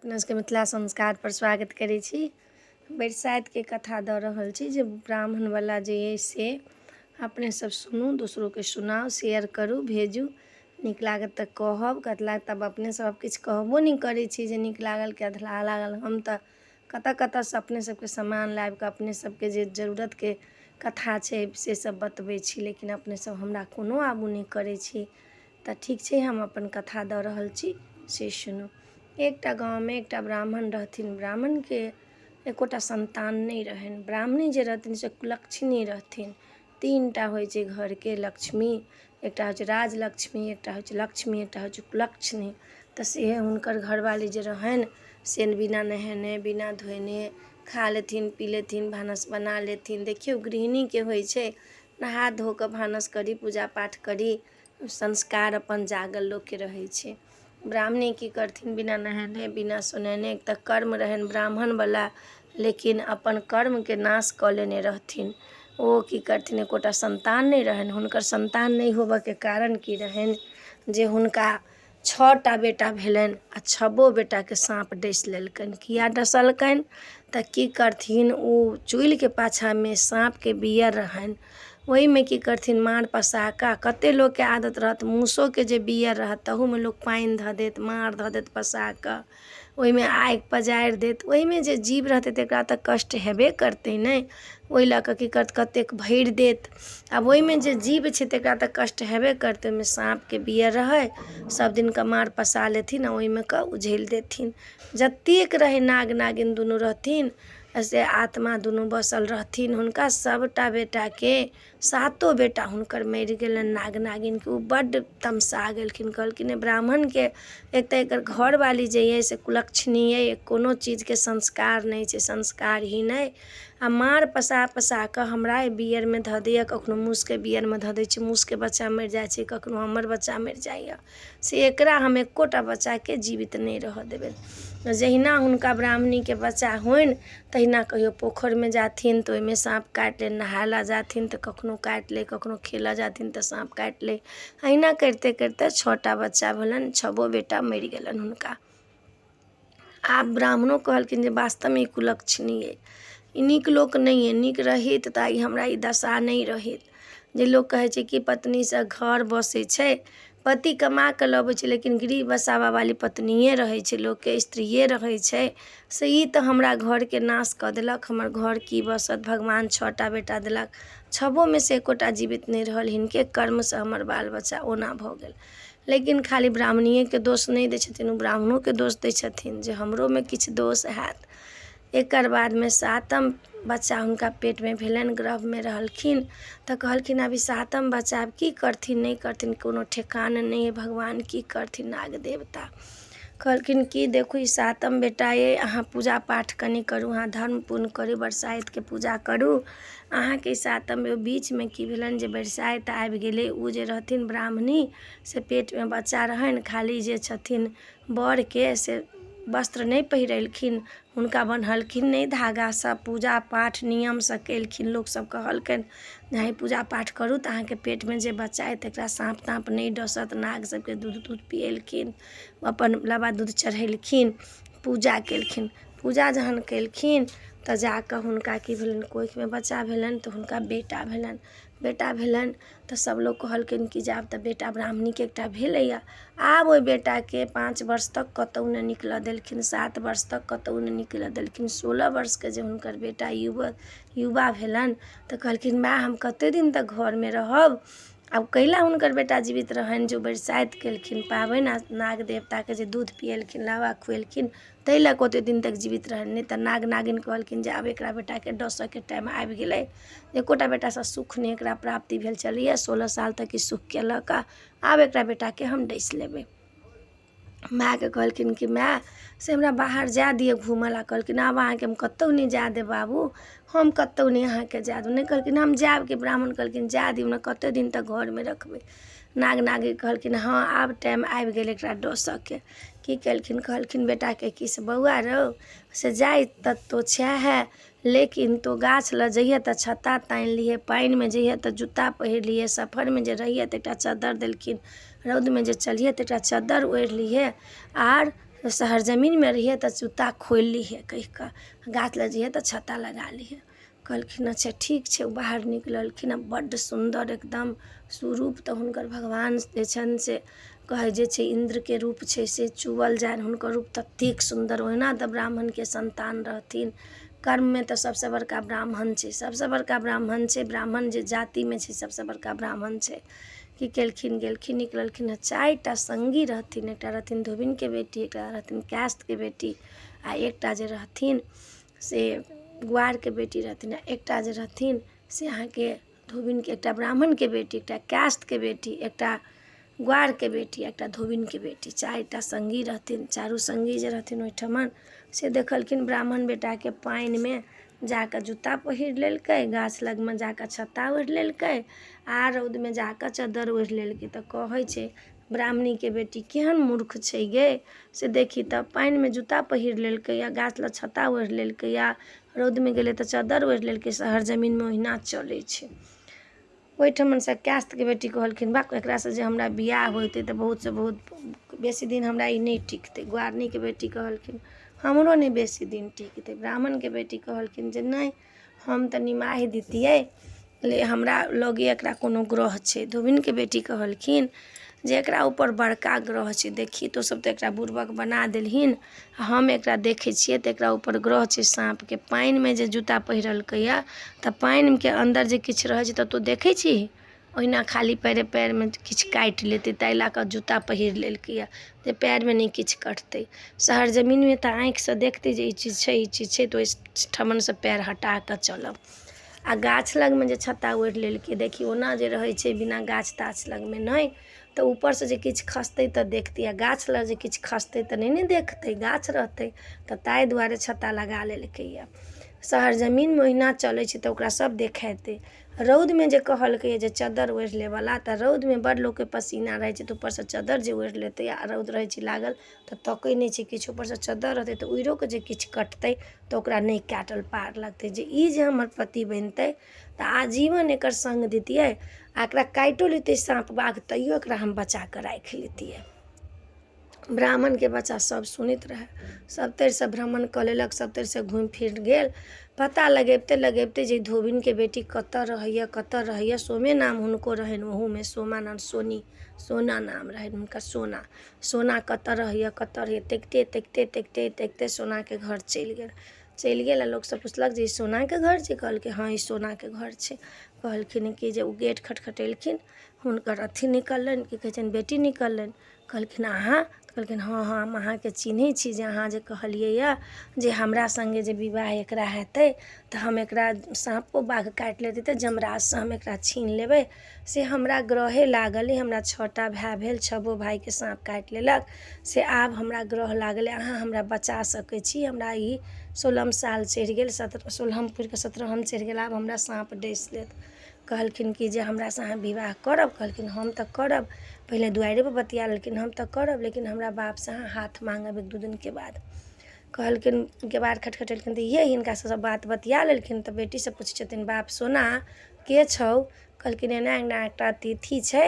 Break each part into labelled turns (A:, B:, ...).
A: अपना सबके मिथिला संस्कारपर स्वागत करै छी। बरसाइतके कथा दऽ रहल छी जे ब्राह्मणवला जे अइ से अपने सब सुनू, दोसरोके सुनाउ, शेयर करू, भेजू। नीक लागत तऽ कहब, कतला तब अपने सब किछु कहबो नहि करै छी जे नीक लागल कि अधलाह लागल। हम तऽ कतऽ कतऽसँ अपने सबके सामान लाबिकऽ अपने सबके जे जरूरतके कथा छै से सब बतबै छी, लेकिन अपने सब हमरा कोनो आगू नहि करै छी। तऽ ठीक छै, हम अपन कथा दऽ रहल छी, से सुनू। एकटा गाँवमे एकटा ब्राह्मण रहथिन। ब्राह्मणके एकोटा सन्तान नहि रहनि। ब्राह्मणी जे रहथिन से कुलक्षणी रहथिन। तीन टा होइ छै घरके लक्ष्मी, एकटा होइ छै राजलक्ष्मी, एकटा होइ छै लक्ष्मी, एकटा होइ छै कुलक्षणी। तऽ से हुनकर घरवाली जे रहनि से बिना नहेने बिना धोने खा लेथिन, पी लेथिन, भानस बना लेथिन। देखियौ, गृहिणीके होइ छै नहा धो कऽ भानस करी, पूजा पाठ करी, संस्कार अपन जागल लोकके रहै छै। ब्राह्मणी की करथिन, बिना नहेने बिना सोनेने, एक तऽ कर्म रहनि ब्राह्मणवला, लेकिन अपन कर्मके नाश कऽ लेने रहथिन। ओ की करथिन, एकोटा सन्तान नहि रहनि। हुनकर सन्तान नहि होबऽके कारण की रहनि जे हुनका छओ टा बेटा भेलनि आ छबो बेटाके साँप डसि लेलकनि। किया डसलकनि? तऽ की करथिन, ओ चुल्हिके पाछाँमे साँपके बियर रहनि, ओहिमे की करथिन, माँड़ पसा कऽ। कतेक लोकके आदत रहत, मूसोके जे बियर रहत तहूमे लोक पानि धऽ देत, माँड़ धऽ देत पसा कऽ, ओहिमे आगि पजारि देत। ओहिमे जे जीव रहतै तकरा तऽ कष्ट हेबे करतै ने। ओहि लऽ कऽ की करत, कतेक भरि देत। आब ओहिमे जे जीव छै तकरा तऽ कष्ट हेबे करतै। ओहिमे साँपके बियर रहै, सभ दिनके माँड़ पसा लेथिन आ ओहिमे कऽ उझलि देथिन। जतेक रहै नाग नागिन दुनू रहथिन, से आत्मा दुनू बसल रहथिन। हुनका सभटा बेटाके, सातो बेटा हुनकर मरि गेलनि नाग नागिनके। ओ बड्ड तमसा गेलखिन, कहलखिन ब्राह्मणके एक तऽ एकर घरवाली जे अइ से कुलक्षणी अइ, कोनो चीजके संस्कार नहि छै, संस्कारहीन अइ, आ माँड़ पसा पसा कऽ हमरा बियरमे धऽ दैए। कखनो मूसके बियरमे धऽ दै छै, मूसके बच्चा मरि जाइ छै, कखनो हमर बच्चा मरि जाइए, से एकरा हम एक्कोटा बच्चाके जीवित नहि रहऽ देबै। जहिना हुनका ब्राह्मणीके बच्चा होइन तहिना कहियो पोखरिमे जाथिन तऽ ओहिमे साँप काटि लै, नहाय लए जाथिन तऽ कखनो काटि लै, कखनो खेलऽ जाथिन तऽ साँप काटि लै। अहिना करिते करिते छओ टा बच्चा भेलनि, छबो बेटा मरि गेलनि हुनका। आब ब्राह्मणो कहलखिन जे वास्तवमे ई कुलक्षणी अइ, ई नीक लोक नहि अइ, नीक रहैत तऽ आइ हमरा ई दशा नहि रहैत। जे लोक कहै छै कि पत्नीसँ घर बसै छै, पति कमा कऽ लबै छै लेकिन गृह बसाबऽवाली पत्निए रहै छै, लोकके स्त्रिए रहै छै, से ई तऽ हमरा घरके नाश कऽ देलक, हमर घर की बसत? भगवान छओ टा बेटा देलक, छबोमे से एकोटा जीवित नहि रहल, हिनके कर्मसँ हमर बाल बच्चा ओना भऽ गेल। लेकिन खाली ब्राह्मणिएके दोष नहि दै छथिन ओ, ब्राह्मणोके दोष दै छथिन जे हमरोमे किछु दोष हैत। एकर बादमे सातम बच्चा हुनका पेटमे भेलनि। गर्भमे रहलखिन तऽ कहलखिन आब ई सातम बच्चा आब की करथिन नहि करथिन कोनो ठेकान नहि अइ, भगवान की करथिन। नाग देवता कहलखिन कि देखू ई सातम बेटा अइ, अहाँ पूजा पाठ कनि करू, अहाँ धर्म पुण्य करू, बरसाइतके पूजा करू, अहाँके ई सातम। बीचमे की भेलनि जे बरसाइत आबि गेलै। ओ जे रहथिन ब्राह्मणी से पेटमे बच्चा रहनि, खाली जे छथिन बरके से वस्त्र नहि पहिरेलखिन, हुनका बन्हलखिन नहि धागासँ, पूजा पाठ नियमसँ केलखिन। लोकसभ कहलकनि जे अहाँ पूजा पाठ करू तऽ अहाँके पेटमे जे बच्चा अइ तकरा साँप ताँप नहि डसत। नाग सभके दूध तूध पिएलखिन, अपन लाबा दूध चढ़ेलखिन, पूजा केलखिन। पूजा जहन केलखिन तऽ जा कऽ हुनका की भेलनि, कोखिमे बच्चा भेलनि तऽ हुनका बेटा भेलनि। बेटा भेलनि तऽ सभ लोक कहलखिन कि जे आब तऽ बेटा ब्राह्मणीके एकटा भेलैए। आब ओहि बेटाके 5 वर्ष तक कतहु नहि निकलऽ देलखिन, 7 वर्ष तक कतहु नहि निकलऽ देलखिन। 16 वर्षके जे हुनकर बेटा युवा भेलनि तऽ कहलखिन माय हम कतेक दिन तक घरमे रहब? आब कैला हुनकर बेटा जीवित रहनि? जे बरसाइत केलखिन पाबनि आ नाग देवताके जे दूध पिएलखिन, लावा खुएलखिन, ताहि लऽ कऽ ओतेक दिन तक जीवित रहनि। नहि तऽ नाग नागिन कहलखिन जे आब एकरा बेटाके डसऽके टाइम आबि गेलै, एकोटा बेटासँ सुख नहि एकरा प्राप्ति भेल छलैए, 16 साल तक ई सुख केलक, आब एकरा बेटाके हम डसि लेबै। मायके कहलखिन कि माय से हमरा बाहर जाय दिअ घूमऽ लए। कहलखिन आब अहाँके हम कतहु नहि जाय देब बाबू, हम कतहु नहि अहाँके जाय देब। नहि, कहलखिन हम जायब कि। ब्राह्मण कहलखिन जाय दियौ ने, कतेक दिन तक घरमे रखबै? नाग नागिन कहलखिन हँ आब टाइम आबि गेल एकरा डसऽके। की केलखिन, कहलखिन बेटाके कि से बौआ रौ, से जाइ तऽ तो छेहे, लेकिन तोँ गाछ लग जइहे तऽ छत्ता तानि लिहे, पानिमे जइहे तऽ जूत्ता पहिर लिहे, सफरमे जे रहिहे तऽ एकटा चद्दर देलखिन, रौदमे जे चलिहे तऽ एकटा चद्दर ओढ़ि लिहे। आर शहर जमीनमे रहियै तऽ जूता खोलि लिहे कहि कऽ गाछ लग जइहे तऽ छत्ता लगा लिहे। कहलखिन अच्छा ठीक छै। ओ बाहर निकललखिन आओर बड्ड सुन्दर एकदम सुरूप तऽ हुनकर भगवान जे छनि से कहै जे छै इन्द्रके रूप छै से चुअल जानि हुनकर रूप ततेक सुन्दर। ओहिना तऽ ब्राह्मणके सन्तान रहथिन, कर्ममे तऽ सभसँ बड़का ब्राह्मण छै, सभसँ बड़का ब्राह्मण छै, ब्राह्मण जे जातिमे छै सभसँ बड़का ब्राह्मण छै। की केलखिन गेलखिन निकललखिन हँ, 4 टा सङ्गी रहथिन। एकटा रहथिन धोबिनके बेटी, एकटा रहथिन कायस्थके बेटी, आओर एकटा जे रहथिन से गुआरके बेटी रहथिन, आओर एकटा जे रहथिन से अहाँके धोबिनके, एकटा ब्राह्मणके बेटी, एकटा कायस्थके बेटी, एकटा गुआरके बेटी, एकटा धोबिनके बेटी, 4 टा सङ्गी रहथिन। चारू सङ्गी जे रहथिन ओहिठमन से देखलखिन ब्राह्मण बेटाके पानिमे जाकऽ जूता पहिर लेलकै, गाछ लगमे जाकऽ छत्ता ओढ़ि लेलकै, आओर रौदमे जाकऽ चद्दर ओढ़ि लेलकै। तऽ कहै छै ब्राह्मणीके बेटी केहन मूर्ख छै गे, से देखी तऽ पानिमे जूता पहिर लेलकै या गाछ लग छत्ता ओढ़ि लेलकै या रौदमे गेलै तऽ चद्दर ओढ़ि लेलकै। शहर जमीनमे ओहिना चलै छै। ओहिठमनसँ कायस्थके बेटी कहलखिन बक, एकरासँ जे हमरा बियाह होइतै तऽ बहुतसँ बहुत बेसी दिन हमरा ई नहि टिकतै। गुआरनीके बेटी कहलखिन हमरो नहि बेसी दिन टिकतै। ब्राह्मणके बेटी कहलखिन जे नहि हम तऽ निमाहि दितियै, ले हमरा लगे एकरा कोनो ग्रह छै। धोबिनके बेटी कहलखिन जे एकरा ऊपर बड़का ग्रह छै, देखी तोँ सब तऽ एकरा बुड़बक बना देलहिन, हम एकरा देखै छियै तऽ एकरा ऊपर ग्रह छै साँपके। पानिमे जे जूता पहिरलकैए तऽ पानिके अन्दर जे किछु रहै छै तऽ तोँ देखै छिही, ओहिना खाली पयरे पयरमे किछु काटि लेतै, ताहि लऽ कऽ जूता पहिर लेलकैए जे पयरमे नहि किछु कटतै। शहर जमीनमे तऽ आँखिसँ देखतै जे ई चीज छै, ई चीज छै, तऽ ओहि ठमनसँ पयर हटा कऽ चलब। आ गाछ लगमे जे छत्ता ओढ़ि लेलकै, देखी ओना जे रहै छै बिना गाछ ताछ लगमे नहि, तऽ ऊपरसँ जे किछु खसतै तऽ देखतै, आ गाछ लग जे किछु खसतै तऽ नहि ने देखतै, गाछ रहतै तऽ ताहि दुआरे छत्ता लगा लेलकैए। शहर जमीनमे ओहिना चलै छै तऽ ओकरा सब देखेतै। रौदमे जे कहलकै जे चद्दर ओढ़ि लेबऽला, तऽ रौदमे बड़ लोकके पसीना रहै छै, तऽ ऊपरसँ चद्दर जे ओढ़ि लेतै, आ रौद रहै छै लागल तऽ तकै नहि छै किछु, ऊपरसँ चद्दर रहतै तऽ उड़िओके जे किछु कटतै तऽ ओकरा नहि काटल पार लगतै। जे ई जे हमर पति बनितै तऽ आजीवन एकर सङ्ग दितियै, आ एकरा काटिओ लेतै साँप बाघ तैयो एकरा हम बचा कऽ राखि लेतियै। ब्राह्मणके बच्चा सब सुनैत रहै, सबतरिसँ भ्रमण कऽ लेलक, सबतरिसँ घुमि फिर गेल। पता लगबिते लगबिते जे धोबिनके बेटी कतऽ रहैए कतऽ रहैए, सोमे नाम हुनको रहनि, ओहूमे सोमा नाम सोनी सोना नाम रहनि हुनकर, सोना। सोना कतऽ रहैए कतऽ रहैए, तकिते तकिते तकिते तकिते सोनाके घर चलि गेल। चलि गेल आ लोकसब पुछलक जे ई सोनाके घर छै? कहलकै हँ ई सोनाके घर छै। कहलखिन कि जे ओ गेट खटखटेलखिन, हुनकर अथी निकललनि, की कहै छनि, बेटी निकललनि। कहलखिन अहाँ? तऽ कहलखिन हँ हँ हम अहाँके चिन्है छी, जे अहाँ जे कहलियैए जे हमरा सङ्गे जे विवाह एकरा हेतै तऽ हम एकरा साँपो बाघ काटि लेतै तऽ जमराजसँ हम एकरा छीन लेबै, से हमरा ग्रहे लागल अइ। हमरा 6 टा भाय भेल, 6 भायके साँप काटि लेलक, से आब हमरा ग्रह लागल अइ, अहाँ हमरा बचा सकै छी। हमरा ई 16 साल चढ़ि गेल, 16 पुरि कऽ 17 चढ़ि गेल, आब हमरा साँप डसि लेत। कहलखिन कि जे हमरासँ अहाँ विवाह करब? कहलखिन हम तऽ करब। पहिले दुआरिपर बतिया लेलखिन, हम तऽ करब, लेकिन हमरा बापसँ अहाँ हाथ माँगब 1-2 दिनके बाद। कहलखिन केबाड़ खटखटेलखिन तऽ ये हिनकासँ सब बात बतिया लेलखिन। तऽ बेटीसँ पुछै छथिन बाप सोना के छौ? कहलखिन एना एना एकटा अतिथि छै।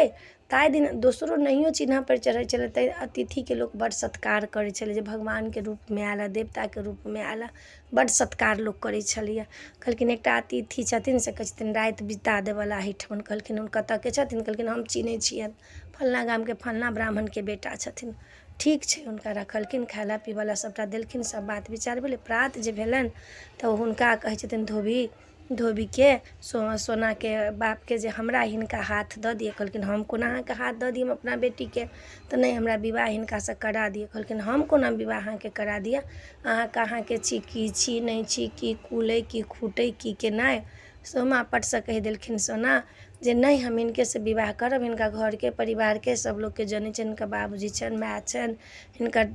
A: ताहि दिन दोसरो नहियो चिन्हऽ पर चढ़ै छलै तऽ अतिथिके लोक बड्ड सत्कार करै छलै, जे भगवानके रूपमे आयल हँ, देवताके रूपमे आयल हँ, बड्ड सत्कार लोक करै छलैए। कहलखिन एकटा अतिथि छथिन, से कहै छथिन राति बिता देबऽला एहिठमन। कहलखिन हम कतऽके छथिन? कहलखिन हम चिन्है छियनि, फल्लाँ गामके फल्लाँ ब्राह्मणके बेटा छथिन। ठीक छै, हुनका रखलखिन, खाइ लए पीबऽ लए सबटा देलखिन, सब बात विचार भेलै। प्रात जे भेलनि तऽ हुनका कहै छथिन धोबीके सोनाके बापके जे हमरा हिनका हाथ दऽ दिअ। कहलखिन हम कोना अहाँके हाथ दऽ दिअ अपना बेटीके? तऽ नहि, हमरा विवाह हिनकासँ करा दिअ। कहलखिन हम कोना विवाह अहाँके करा दिअ? अहाँ कहाँके छी, की छी नहि छी, की कुल अइ, की खूट अइ, की केनाइ? सोमा पटसँ कहि देलखिन सोना जे नहि, हम हिनकेसँ विवाह करब। हिनका घरके परिवारके सब लोकके जनै छनि, हिनका बाबूजी छनि, माय छनि, हिनकर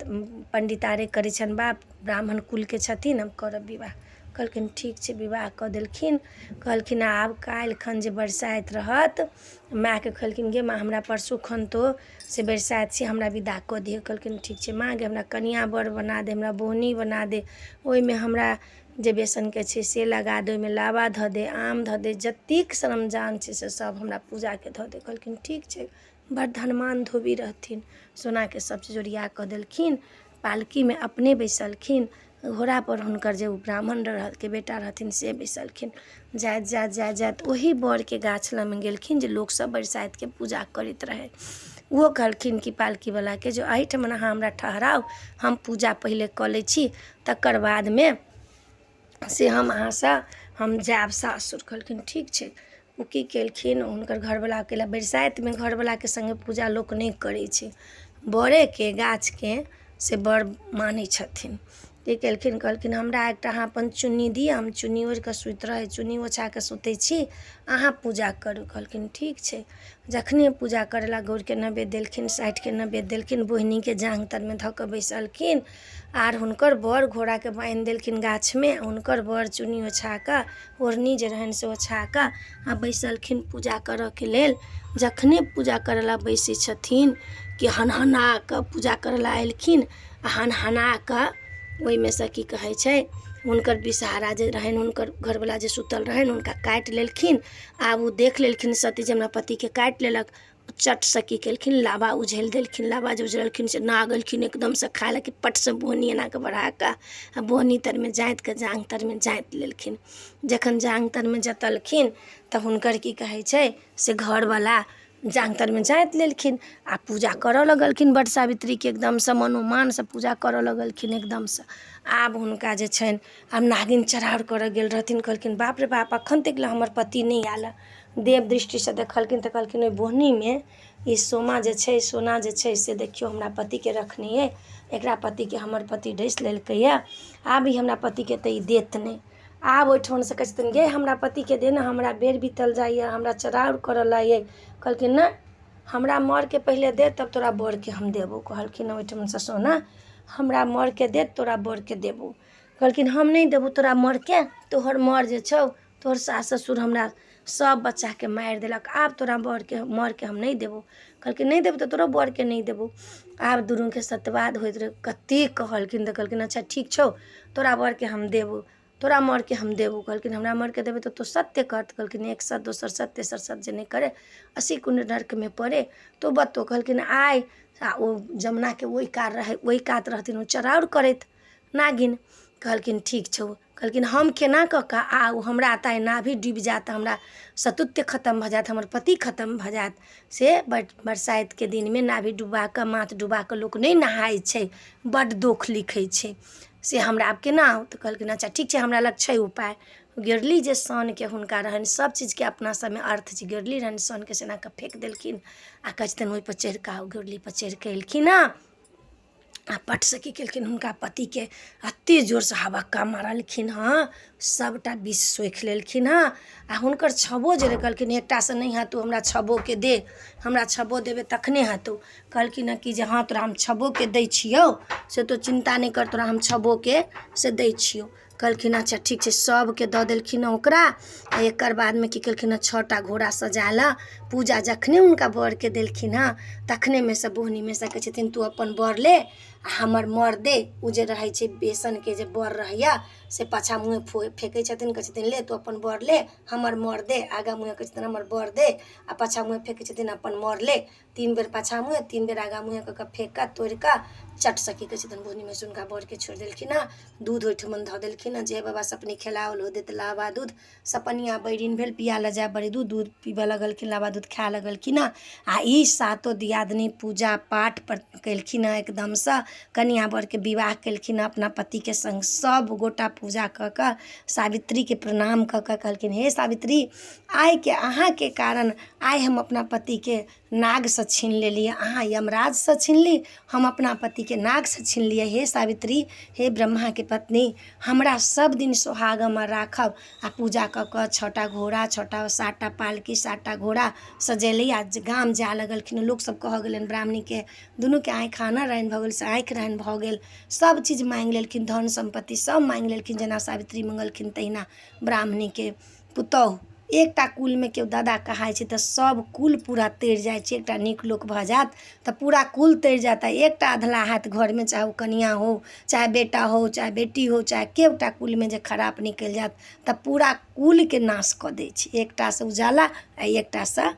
A: पण्डितारे करै छनि बाप, ब्राह्मण कुलके छथिन, हम करब विवाह। कहलखिन ठीक छै, विवाह कऽ देलखिन। कहलखिन आब काल्हि खन जे बरसाइत रहत, मायके कहलखिन गे माँ हमरा परसू खन तो से बरसाइत छै, हमरा विदा कऽ दिअ। कहलखिन ठीक छै माँ गे, हमरा कनिआँ बर बना दे, हमरा बोहनी बना दे, ओहिमे हमरा जे बेसनके छै से लगा दे, ओहिमे लावा धऽ दे, आम धऽ दे, जतेक सरमजान छै से सब हमरा पूजाके धऽ दे। कहलखिन ठीक छै। बड़ धनमान धोबी रहथिन, सोनाके सब चीज ओरिया कऽ देलखिन। पालकीमे अपने बैसलखिन, घोड़ापर हुनकर जे ओ ब्राह्मण के बेटा रहथिन से बैसलखिन। जाइत जाइत जाइत जाइत ओही बड़के गाछ लगमे गेलखिन, जे लोकसभ बरसाइतके पूजा करैत रहै। ओहो कहलखिन कि पालकीवलाके जे एहिठमन अहाँ हमरा ठहराउ, हम पूजा पहिले कऽ लै छी, तकर बादमे से हम अहाँसँ हम जायब सासुर। कहलखिन ठीक छै। ओ की केलखिन, हुनकर घरवलाके लए बरसाइतमे घरवलाके सङ्गे पूजा लोक नहि करै छै, बड़ेके गाछके से बड़ मानै छथिन। की केलखिन, कहलखिन हमरा एकटा अहाँ अपन चुन्नी दिअ, हम चुन्नी ओढ़ि कऽ सुति रहै, चुन्नी ओछा कऽ सुतै छी, अहाँ पूजा करू। कहलखिन ठीक छै। जखने पूजा करय ला गौरके नैवेद्य देलखिन, साठिके नैवेद्य देलखिन, बोहिनीके जाँघ तरमे धऽ कऽ बैसलखिन, आर हुनकर बर घोड़ाके बान्हि देलखिन गाछमे। हुनकर बर चुन्नी ओछा कऽ, ओढ़नी जे रहनि से ओछा कऽ आ बैसलखिन पूजा करयके लेल। जखने पूजा करय ला बैसै छथिन कि हनहना कऽ पूजा करय ला एलखिन, आ हनहना कऽ ओहिमे सँ की कहै छै, हुनकर विषहारा जे रहनि, हुनकर घरवला जे सुतल रहनि, हुनका काटि लेलखिन। आब ओ देख लेलखिन सती जे हमरा पतिके काटि लेलक। चटसँ की केलखिन, लाबा उझलि देलखिन। लाबा जे उझललखिन से नाग एलखिन एकदमसँ खाय लए कि पटसँ बोहनी एना कऽ बढ़ा कऽ आ बोहनी तरमे जाँति कऽ जाँघ तरमे जाँति लेलखिन। जखन जाँघ तरमे जँतलखिन तऽ हुनकर की कहै छै से घरवला जाँघ तरमे जाँति लेलखिन आ पूजा करय लगलखिन वट सावित्रीके, एकदमसँ मनोमानसँ पूजा करय लगलखिन एकदमसँ। आब हुनका जे छनि, आब नागिन चराउर करय गेल रहथिन। कहलखिन बाप रे बाप, एखन तक लए हमर पति नहि आयल हँ। देव दृष्टिसँ देखलखिन तऽ कहलखिन ओहि बोहनीमे ई सोमा जे छै, सोना जे छै से देखियौ हमरा पतिके रखने अइ, एकरा पतिके हमर पति डसि लेलकैए, आब ई हमरा पतिके तऽ ई देत नहि। आब ओहिठुनसँ कहै छथिन गे हमरा पतिके दे ने, हमरा बेर बीतल जाइए, हमरा चराउर करल अइ। कहलखिन नहि, हमरा मरके पहिले दे तब तोरा बरके हम देबौ। कहलखिन ओहिठुनसँ सोना हमरा मरके दे, तोरा बरके देबौ। कहलखिन हम नहि देबौ तोरा मरके, तोहर मर जे छौ, तोहर सास ससुर हमरा सभ बच्चाके मारि देलक, आब तोरा बरके मरके हम नहि देबौ। कहलखिन नहि देबौ तऽ तोरो बरके नहि देबौ। आब दुनूके सतवाद होइत रहै। कतेक कहलखिन तऽ कहलखिन अच्छा ठीक छौ, तोरा बरके हम देबौ, तोरा मरके हम देबौ। कहलखिन हमरा मरके देबै तऽ तू सत्य कर। तऽ कहलखिन एक सत दोसर सत तेसर सत जे नहि करे 80 कुण्ड नर्कमे पड़े तो बतो। कहलखिन आइ आ ओ जमुनाके ओहि कार रहै, ओहि कात रहथिन ओ चराउर करैत नागिन। कहलखिन ठीक छौ। कहलखिन हम केना कऽ कऽ आउ, हमरा तऽ आइ नाभि डूबि जायत, हमरा सतुत्व खतम भऽ जायत, हमर पति खतम भऽ जायत। से बरसाइतके दिनमे नाभि डुबा कऽ माथ डुबा कऽ लोक नहि नहाइ छै, बड्ड दोख लिखै छै, से हमरा आब केना आउ? तऽ कहलखिन अच्छा ठीक छै, हमरा लग छै उपाय। गिरली जे सानके हुनका रहनि, सभ चीजके अपना सभमे अर्थ छै, गिरली रहनि सानके से एना कऽ फेँक देलखिन आ कहै छथिन ओहिपर चढ़ि कऽ आउ। गिरलीपर चढ़ि कऽ एलखिन हँ आ पटसँ की केलखिन, हुनका पतिके एतेक जोरसँ हबक्का मारलखिन हँ, सभटा विष सोखि लेलखिन हँ। आ हुनकर छबो जे रहै, कहलखिन एकटासँ नहि हेतौ, हमरा छबोके दे, हमरा छबो देबै तखने हेतौ। कहलखिन हँ कि जे हँ तोरा हम छबोके दै छियौ, से तू चिन्ता नहि कर, तोरा हम छबोके से दै छियौ। कहलखिन अच्छा ठीक छै। सभके दऽ देलखिन हँ ओकरा। आ एकर बादमे की केलखिन हँ, छओ टा घोड़ा सजा लऽ पूजा जखने हुनका बरके देलखिन हँ तखनेमे सँ बोहनीमे सँ कहै छथिन तू अपन बर ले आ हमर मर दे। ओ जे रहै छै बेसनके जे बर रहैए से पाछाँ मुँहे फेकै छथिन। कहै छथिन ले तू अपन बर ले, हमर मर दे। आगाँ मुँहे कहै छथिन हमर बर दे आ पाछाँ मुँहे फेकै छथिन अपन मर ले। 3 बेर पाछाँ मुँहे, 3 बेर आगाँ मुँहे कऽ कऽ फेँक कऽ तोड़ि कऽ चटसँ की कहै छथिन बोहनीमे सँ हुनका बरके छोड़ि देलखिन हँ। दूध ओहिठमन धऽ देलखिन हँ। जे बाबा सपनी खेलाओल हो देत लाबा दूध, सपनिया बैरिन भेल पिया लऽ जाय बड़ी दूध। दूध पीबऽ लगलखिन, लाबा दूध खाए लगलखिन हँ। आ ई सातो दियादनी पूजा पाठ पर केलखिन हँ, एकदमसँ कनिआँ बरके विवाह केलखिन हँ। अपना पतिके सङ्ग सभ गोटा पूजा कऽ कऽ सावित्रीके प्रणाम कऽ कऽ कहलखिन हे सावित्री, आइके अहाँके कारण आइ हम अपना पतिके नागसँ छीन लेलियै, अहाँ यमराजसँ छीनली, हम अपना पतिके नागसँ छीनलियै। हे सावित्री, हे ब्रह्माके पत्नी, हमरा सभ दिन सोहाग हमर राखब। आ पूजा कऽ कऽ छओ टा घोड़ा, छओ टा 7टा पालकी, 7टा घोड़ा सजेली आ गाम जाय लगलखिन। लोकसभ कहऽ गेलनि ब्राह्मणीके, दुनूके आँखि आनर रहनि भऽ गेल से आँखि रहनि भऽ गेल, सभ चीज माङ्गि लेलखिन, धन सम्पत्ति सभ माङ्गि लेलखिन। जेना सावित्री मङ्गलखिन तहिना ब्राह्मणीके पुतहु। एकटा कुलमे केओ दादा कहाइ छै तऽ सभ कुल पूरा तरि जाइ छै। एकटा नीक लोक भऽ जायत तऽ पूरा कुल तरि जायत, आ एकटा अधलाह हैत घरमे, चाहे ओ कनिआँ हो, चाहे बेटा हो, चाहे बेटी हो, चाहे केओटा कुलमे जे खराब निकलि जायत तऽ पूरा कुलके नाश कऽ दै छै। एकटासँ उजाला आ एकटासँ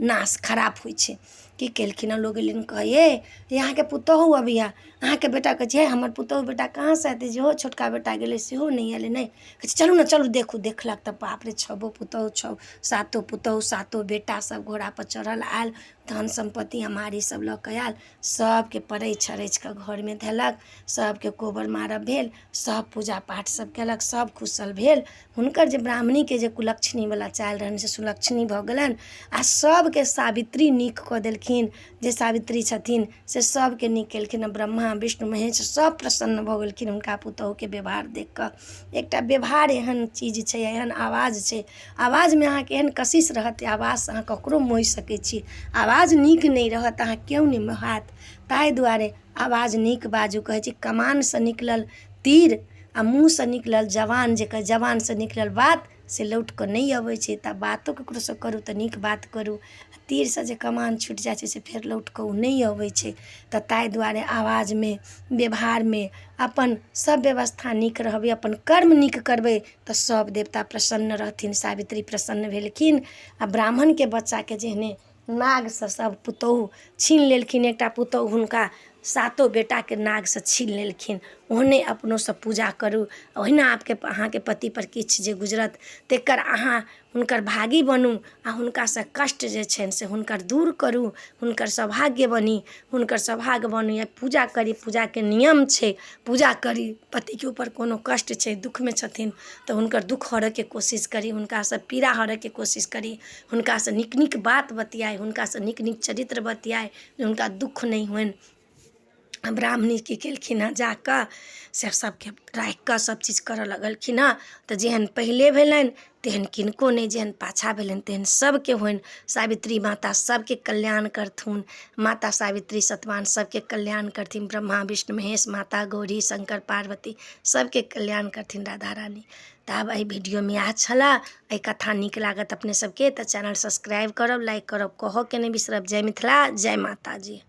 A: नाश खराब होइ छै। की केलखिन हँ, लोक गेलनि कहै, ये अहाँके पुतोहु अबैया, अहाँके बेटा। कहै छै, हे हमर पुतोहु बेटा कहाँसँ एतै? जेहो छोटका बेटा गेलै सेहो नहि एलै। नहि कहै छै, चलू ने, चलू देखू। देखलक तऽ बाप रे, छबो पुतोहु, छओ सातो पुतोहु, सातो बेटा सब घोड़ापर चढ़ल आयल, धन सम्पत्ति अमारी सब लऽ कऽ आयल। सबके परछि अरछि कऽ घरमे धेलक, सबके कोबर मारब भेल, सब पूजा पाठ सब केलक, सब कुशल भेल। हुनकर जे ब्राह्मणीके जे कुलक्षणीवला चालि रहनि से सुलक्षणी भऽ गेलनि, आ सबके सावित्री नीक कऽ देलखिन। जे सावित्री छथिन से सबके नीक केलखिन। ब्रह्मा विष्णु महेश सब प्रसन्न भऽ गेलखिन हुनका पुतहुके व्यवहार देखि कऽ। एकटा व्यवहार एहन चीज छै, एहन आवाज छै, आवाजमे अहाँके एहन कशिश रहत, आवाजसँ अहाँ ककरो मोहि सकै छी। आवाज नीक नहि रहत, अहाँ केओ नहि मोहायत। ताहि दुआरे आवाज नीक बाजू। कहै छै, कमानसँ निकलल तीर आ मुँहसँ निकलल जवान, जे जवानसँ निकलल बात से लौट कऽ नहि अबै छै। तऽ बातो ककरोसँ करू तऽ नीक बात करू। तीरसँ जे कमान छुटि जाइ छै से फेर लौट कऽ ओ नहि अबै छै। तऽ ताहि दुआरे आवाजमे, व्यवहारमे अपन सभ व्यवस्था नीक रहबै, अपन कर्म नीक करबै तऽ सभ देवता प्रसन्न रहथिन। सावित्री प्रसन्न भेलखिन। आ ब्राह्मणके बच्चाके जेहने नागसँ सभ पुतोहु छीन लेलखिन, एकटा पुतोहु हुनका सातो बेटाके नागसँ छीन लेलखिन, ओहने अपनोसँ पूजा करू, ओहिना आपके अहाँके पतिपर किछु जे गुजरत तकर अहाँ हुनकर भागी बनू, आ हुनकासँ कष्ट जे छनि से हुनकर दूर करू, हुनकर सौभाग्य बनी, हुनकर सौभाग्य बनी। आ पूजा करी, पूजाके नियम छै, पूजा करी। पतिके ऊपर कोनो कष्ट छै, दुःखमे छथिन, तऽ हुनकर दुःख हरऽके कोशिश करी, हुनकासँ पीड़ा हरऽके कोशिश करी, हुनकासँ नीक नीक बात बतियाइ, हुनकासँ नीक नीक चरित्र बतियाइ, जे हुनका दुःख नहि होइन। ब्राह्मणी की केलखिन हँ, जा कऽ से सभके राखि कऽ सभचीज करऽ लगलखिन हँ। तऽ जेहन पहिले भेलनि तेहन किनको नहि, जेहन पाछाँ भेलनि तेहन सभके होइन। सावित्री माता सभके कल्याण करथुन। माता सावित्री सतवान सभके कल्याण करथिन। ब्रह्मा विष्णु महेश, माता गौरी, शङ्कर पार्वती सभके कल्याण करथिन राधा रानी। तऽ आब एहि वीडियोमे इएह छलऽ। एहि कथा नीक लागत अपने सबके तऽ चैनल सब्सक्राइब करब, लाइक करब, कहऽके नहि बिसरब। जय मिथिला, जय माताजी।